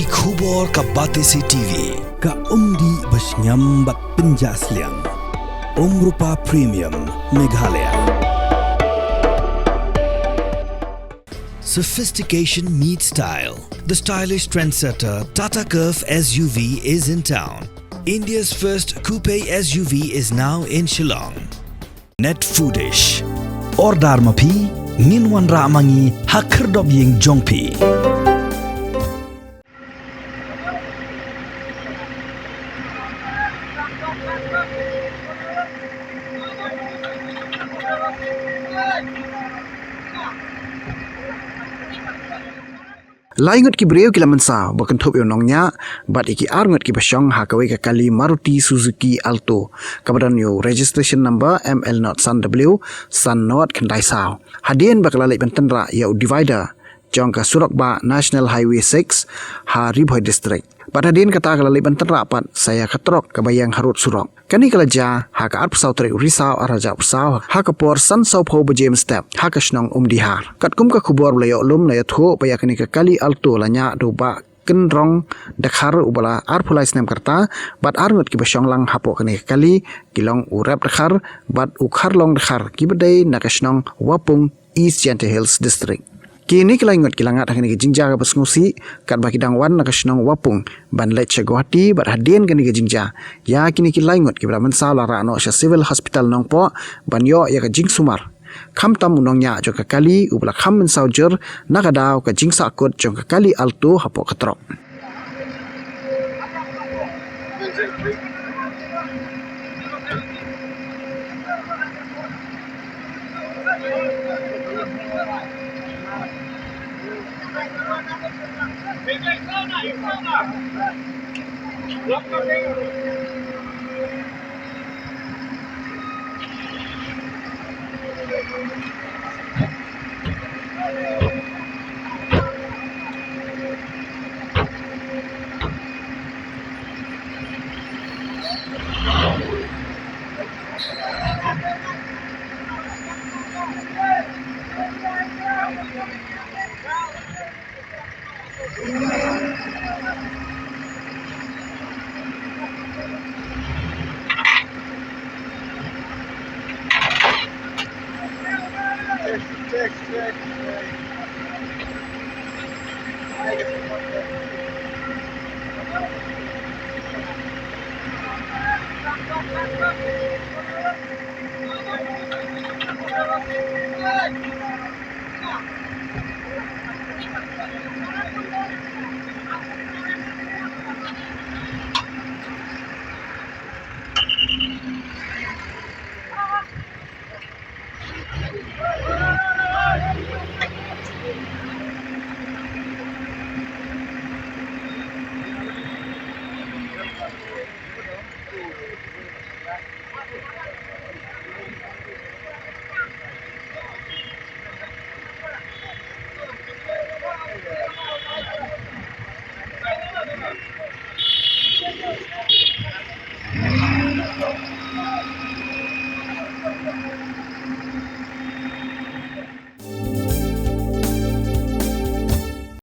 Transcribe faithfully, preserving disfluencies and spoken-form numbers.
Khubor ka Batesi T V, ka umdih ba shngiam bad pynjah sliang. Umrupa Premium, Meghalaya. Sophistication meets style. The stylish trendsetter Tata Curvv S U V is in town. India's first coupe S U V is now in Shillong. Net Foodish. Order ma phi, ngin wanrah ma ngi ha khyrdop ïing jong phi. Lai ngut ki briew ki la mynsaw ba kynthup ïa u nongñiah bad ïa ki ar ngut kiba shong ha kawei ka kali Maruti Suzuki Alto kaba don ïa u registration number M L not san W san not khyndai saw. Hadien ba ka la leit ban tynrah ïa u divider jong ka surok bah National Highway six ha Ri Bhoi District. Bad hadien kata ka la leit ban tynrah pat sa ïa ka trok kaba ïeng harud surok. Kane ka la jia ha ka arphew saw tarik u Risaw arhajar arphew saw ha ka por san sawphew baje mynstep ha ka shnong Umdihar. Katkum ka khubor ba la ïoh lum la ïathuh ba ïa kane ka kali Alto la ñiah da u Bah Kynrong Dkhar uba la arphew lai snem ka rta bad ar ngut kiba shong lang hapoh kane ka kali ki long u Rep Dkhar bad u Kharlong Dkhar kiba dei na ka shnong Wapung, East Jaintia Hills District. Kine ki lai ngut ki la ngat ha kane ka jingjia kaba sngewsih katba ki dang wan na ka shnong Wapung ban leit sha Guwahati bad hadien kane ka jingjia ïa kine ki lai ngut kiba la mynsaw la rah noh sha Civil Hospital Nongpoh ban ïoh ïa ka jingsumar. Khamtam u nongñiah jong ka kali uba la kham mynsaw jur na ka daw ka jingsahkut jong ka kali Alto hapoh ka trok.